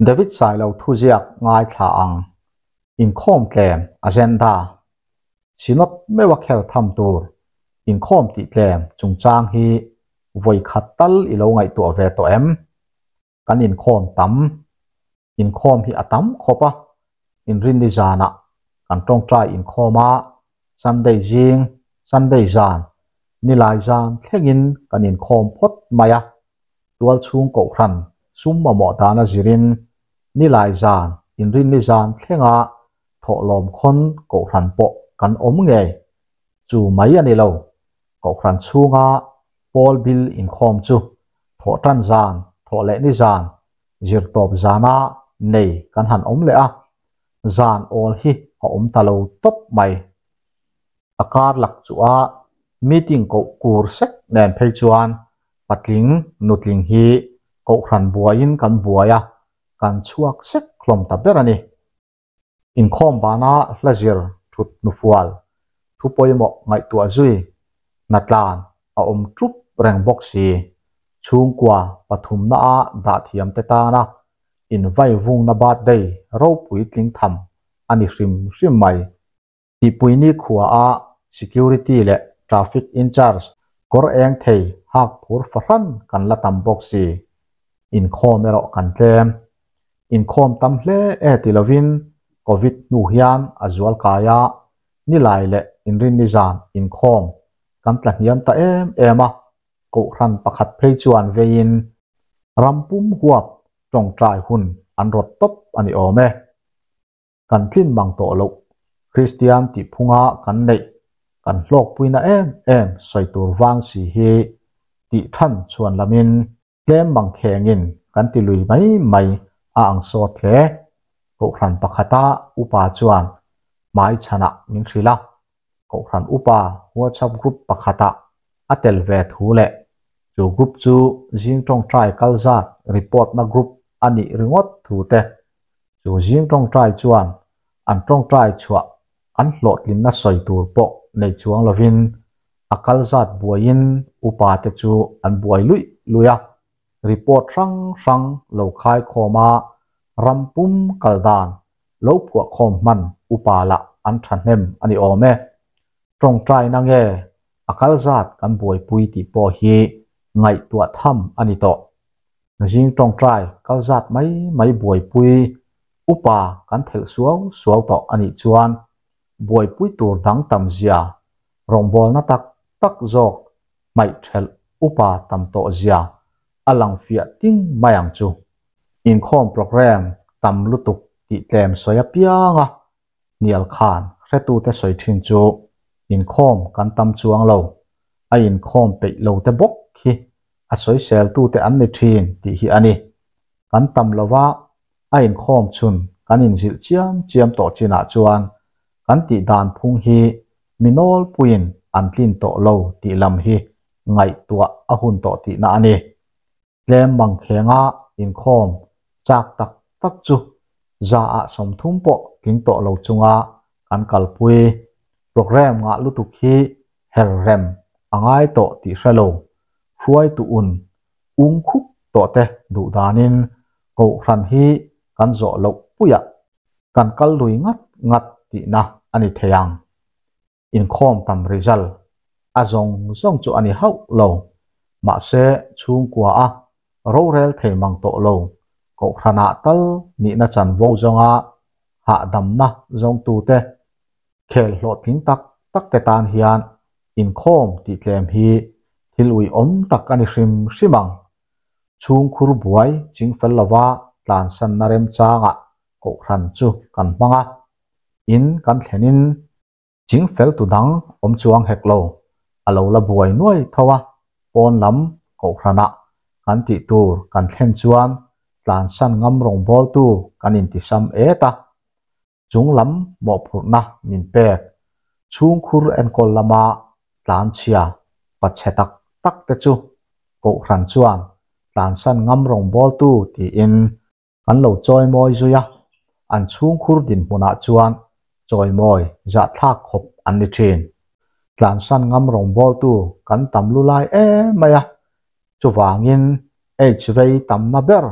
David Sailo thuziak ngaithla ang inkhawm tlem agenda. Synod meuha khel tham tur inkhawm tih tlem chungchang hi vawi khat tal i lo ngaihtuah ve tawh em? Kan inkhawm tam. Inkhawm hi a tam khawp a, Inrinni zanah kan tawngtai inkhawm a, Sunday zing, Sunday zan, Nilai zan thlengin kan inkhawm phawt mai a. Tualchhung Kohhran sum mamawh dana zirin Nilai zan, Inrinni zan thlenga thawhlawm khawn Kohhran pawh kan awm ngei. Chu mai a ni lo, Kohhran chhunga Pawl bil inkhawm chu thawhtan zan, thawhlehni zan, zirtawp zana nei kan han awm leh a, zan awl hi a awm ta lo tawp mai. A kar lak chu a meeting koh kur sek nen phei chuan patling nutling hi kohhran buaiin kan buai a, kan chhuak sek hlawm ta ber a ni. Inkhawm bana hla zir thut hnufual thu pawimawh ngaihtuah zui hnatlan a awm tup reng bawk si. Chhungkua pathumna a dah thiam te tana invaivungna birthday ropui tling tham a ni hrim hrim mai. Tihpuini khua a Security leh Traffic Incharge kawr eng thei hak phur fahran kan la tam bawk si. Inkhawm erawh kan tlem. Inkhawm tam hle e ti lovin Covid hnu hian a zual kai a, Nilai leh Inrinni zan inkhawm kan tla hniam ta em em a, Kohhran pakhat phei chuan veiin ram pum huap tawngtai hun an rawt tawp a ni awm e. Kan tlin mang tawh loh. Kristian tih phunga kan neih, kan hlawkpuina em em sawi tur vang si hi tih than chhuan lamin tlem mang khengin kan ti lui mai mai a ang sawt hle. Kohhran pakhata upa chuan hmai chhanah min hrilh a, Kohhran upa WhatsApp group pakhatah a tel ve thu leh chu group chu zing tawngtai kal zat report na group a nih ringawt thu te, chu zing tawngtai chuan an tawngtai chhuah an hlawhtlinna sawi tur pawh nei chuang lovin a kal zat buaiin upa te chu an buai luih luih a, report hrang hrang lo khai khawm a ram pum kal dan lo phuahkhawm hman upa lah an thahnem a ni awm e. Tawngtaina nge a kal zat kan buaipui tih pawh hi ngaihtuah tham a ni tawh. Zing tawngtai kal zat mai mai buaipui upa kan thelh suau suau tawh a nih chuan buaipui tur dang tam zia, rawngbawlna tak tak zawk hmaih thelh upa tam tawh zia a lang fiah ting mai ang chu. Inkhawm programme tam lutuk tih tlem sawi apianga hnial khan hretute sawi thin chu inkhawm kan tam chuang lo, a inkhawm peih lo te bawk hi a sawiseltute an ni thin tih hi a ni. Kan tam lova a inkhawm chhun kan inzilh chiam chiam tawh chinah chuan kan tih dan phung hi mi nawlpuiin an tlin tawh lo tih lam hi ngaihtuah a hun tawh tihna a ni. Tlem mangkhenga inkhawm chak tak tak chu za ah 30 pawh tling tawh lo chunga kan kalpui. Programme ngah lutuk hi her rem a ngai tawh tih hre lo. Hruaitu un ung khup tawh te duh danin Kohhran hi kan zawh loh puiah kan kal lui ngat ngat tihna a ni thei ang. Inkhawm tam result a zawng zawng chu a ni hauh lo. Mahse, chhungkua a rorel thei mang tawh lo. Kohhranah tal nihna chanvo zawnga hahdamna zawngtute khel hlawhtling tak tak te tan hian inkhawm tih tlem hi thil uiawm tak a ni hrim hrim ang. Chhungkhur buai chingfel lova tlansanna remchangah Kohhran chu kan hmang a, in kan thlenin chingfel tu dang awm chuang hek lo, a lo la buai nuai tho a, pawn lam Kohhranah kan tih tur kan thlen chuan tlansan ngam rawngbawltu kan intisam et a, chung lam mawhphurhna min pek, chhungkhur enkawl lama tlanchhia pachhe tak tak te chu Kohhran chuan tlansan ngam rawngbawltu tiin Kan lo chawimawi zui a, an chhungkhur dinhmunah chuan chawimawi zahthlak khawp an ni thin. Tlansan ngam rawngbawltu kan tam lu lai em mai a, chuvangin H vei tamna ber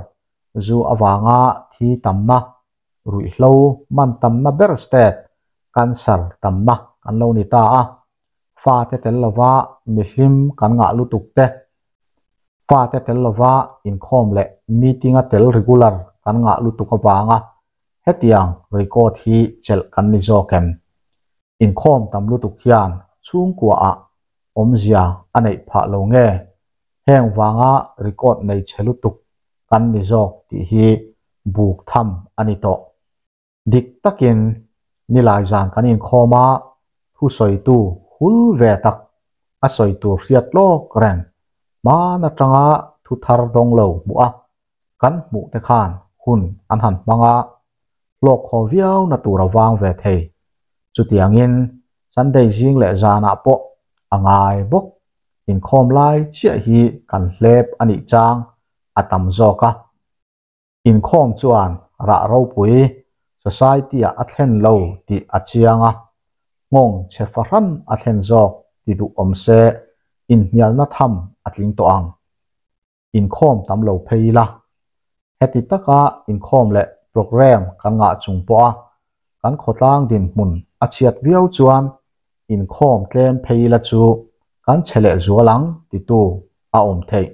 Zu avanga thi tamna, ruihhlo man tamna ber state, cancer tamna kan lo ni ta a. Fate tel lova mihlim kan ngah lutuk te, fate tel lova inkhawm leh meeting-a tel regular kan ngah lutuk avanga hetiang record hi chelh kan ni zawk em? Inkhawm tam lutuk hian chhungkuaah awmzia a neih phah lo nge? Heng vanga record nei chhe lutuk kan ni zawk tih hi buk tham a ni tawh. Dik takin nilai zan kan inkhawm a, thusawitu hul ve tak a sawi tur hriat lawk reng hman atanga thu thar dawng lo hmuh a, kan hmuh te khan hun an han hmang a, hlawk haw viau na tur a vang ve thei. Chutiangin Sunday zing leh zanah pawh a ngai bawk. Inkhawm lai chiah hi kan hlep a nih chang a tam zawk a. Inkhawm chuan rah ropui society-ah a thlen lo tih a chiang a, nghawng chhe fahran a thlen zawk ti duh awm se inhnialna tham a tling tawh ang. Inkhawm tam lo phei ila. Heti taka inkhawm leh programme kan ngah chung pawha kan khawtlang dinhmun a chhiat viau chuan inkhawm tlem phei ila chu kan chhe leh zual ang titu a awm theih.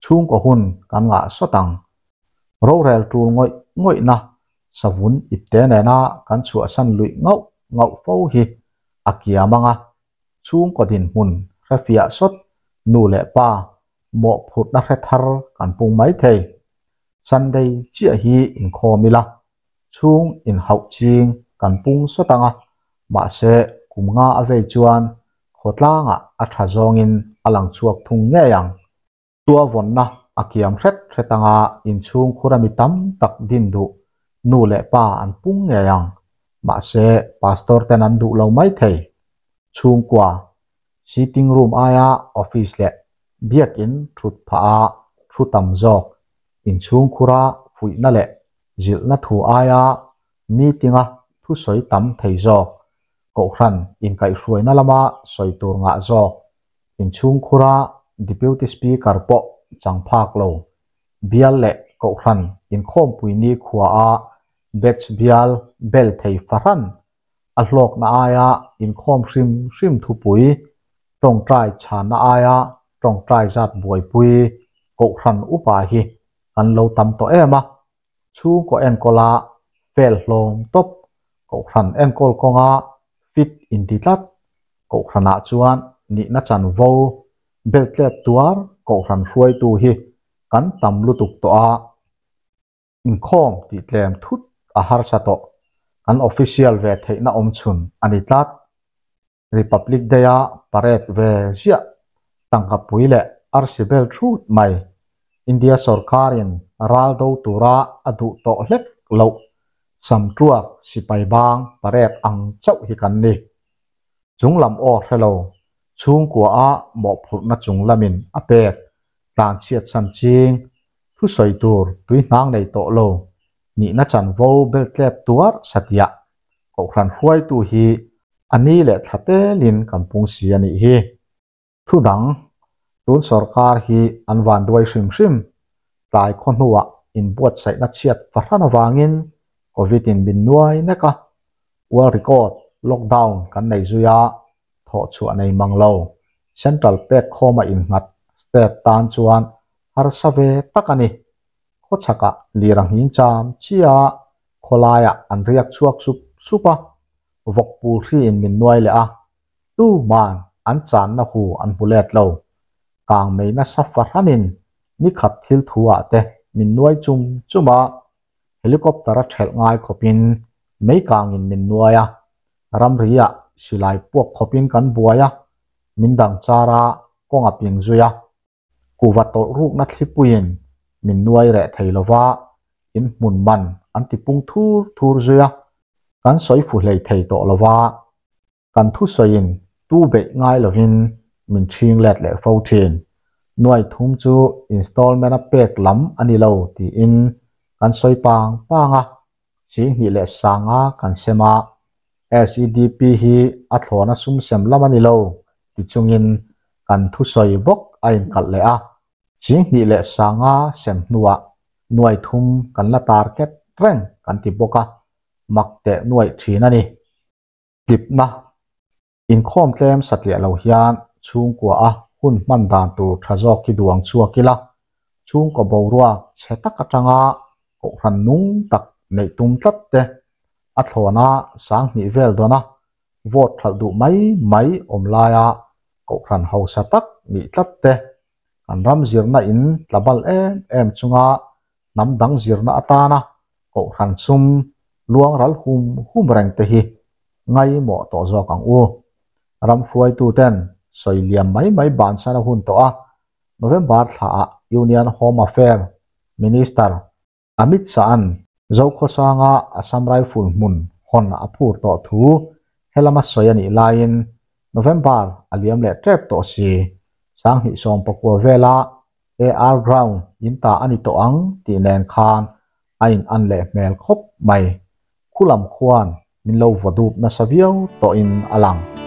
Chhungkaw hun kan ngah sawt ang. Rorel tul ngawih ngawihna savun ipte nena kan chhuahsan luih ngauh ngauh fo hi a kiam ang a, chhungkaw dinhmun hrefiah sawt nu leh pa mawhphurhna hre thar kan pung mai thei. Sunday chiah hi inkhawm ila, chhung inhauh ching kan pung sawt ang a, mahse kum nga a vei chuan khawtlangah a tha zawngin a lang chhuak thung ngei ang. Tuavawnna a kiam hret hret anga inchhung khura mi tam tak din duh nu leh pa an pung ngei ang. Mahse, pastor ten an duh lo mai thei. Chhungkua, sitting room aia office leh biakin thut phah a thu tam zawk, inchhung khura fuihna leh zilhna thu aia meeting-a thusawi tam thei zawk, kohhran inkaihhruaina lama sawi tur ngah zawk, inchhung khura Deputy Speaker pawh chang phak lo, bial leh kohhran inkhawmpui ni khuaa batch bial bel thei fahran a hlawkna aia inkhawm hrim hrim thupui, tawngtai chhanna aia tawngtai zat buaipui kohhran upa hi kan lo tam tawh em a, chhungkaw enkawla fel hlawm tawp, kohhran enkawl kawnga fit inti tlat, kohhranah chuan nihna chanvo beltlep tuar kohhran hruaitu hi kan tam lutuk tawh a, inkhawm tih tlem thut a harsa tawh, kan official ve theihna awmchhun a ni tlat. Republic Day-a parade ve ziah tangka pui leh arsi bel thut mai India sorkarin ral do tura a duh tawh hlek loh samtuak sipai bang parade ang chauh hi kan ni. Chung lam aw hre lo, chhungkua-a mawhphurhna chung lamin a pek tlanchhiat san ching, thusawi tur tuihnang nei tawh lo nihna chanvo beltlep tuar satiah kohhran hruaitu hi a ni leh thla telin kan pung si a nih hi. Thu dang, tun sorkar hi an van duai hrim hrim. Tlai khaw hnuah inbuatsaihna chhiat fahran avangin Covid in min nuai nek a, world record lockdown kan nei zui a, thawh chhuah nei mang lo. Central pek khawma innghat state tan chuan harsa ve tak a ni. Khawchhakah lir a nghing cham chia a, khawlaiah an riak chhuak sup sup a, vawk pul hriin min nuai leh a, tuman an channa hu an hmu let lo. Kang mei nasa fahranin nikhat thil thu ah te min nuai chum chum a, helicopter a thelh ngai khawpin mei kangin min nuai a, ramri ah silai puak khawpin kan buai a, min dang char a, kawng a ping zui a. Kuva tawlh rukna thlipuiin min nuai reh thei lova, in hmun man an ti pung thur thur zui a, kan sawi fu hlei thei tawh lova, kan thusawiin tu beih ngai lovin min ṭhing let leh fo ṭhin. Nuai thum chu installment a pek lam a ni lo tiin kan sawi pang pang a, 20 leh sanga kan sem a, SEDP hi a thlawna sum sem lam a ni lo ti chungin kan thusawi bawk a inkalh leh a, 20 leh sanga sem hnuah Nuai thum kan la target reng kan ti bawk a, mak teh nuaih thin a ni. Tlipna, Inkhawm tlem satliah lo hian chhungkua a hun hman dan tur tha zawk hi duang chhuak ila, chhungkaw boruak chhe tak atanga kohhran nung tak neih tum tlat te, a thlawna sanghnih vel dawna vote hralh duh mai mai awm laia kohhran hausa tak nih tlat te, kan ram zirna in tla bal em em chunga hnam dang zirna atana kohhran sum luang ral hum hum reng te hi ngaimawh tawh zawk ang u. Ram hruaituten sawi liam mai mai bansan a hun tawh a, November thlaah Union Home Affair Minister Amit Shah-a'n Zokhawsanga Assam Rifle hmun hawn a phur tawh thu helama sawi a nih laiin November a liam leh tep tawh si. 2019 vela AR Ground in ta a ni tawh ang tih nen khan a in an leh hmel khawp mai. Khulam khuan min lo vaw dup nasa viau tawhin a lang.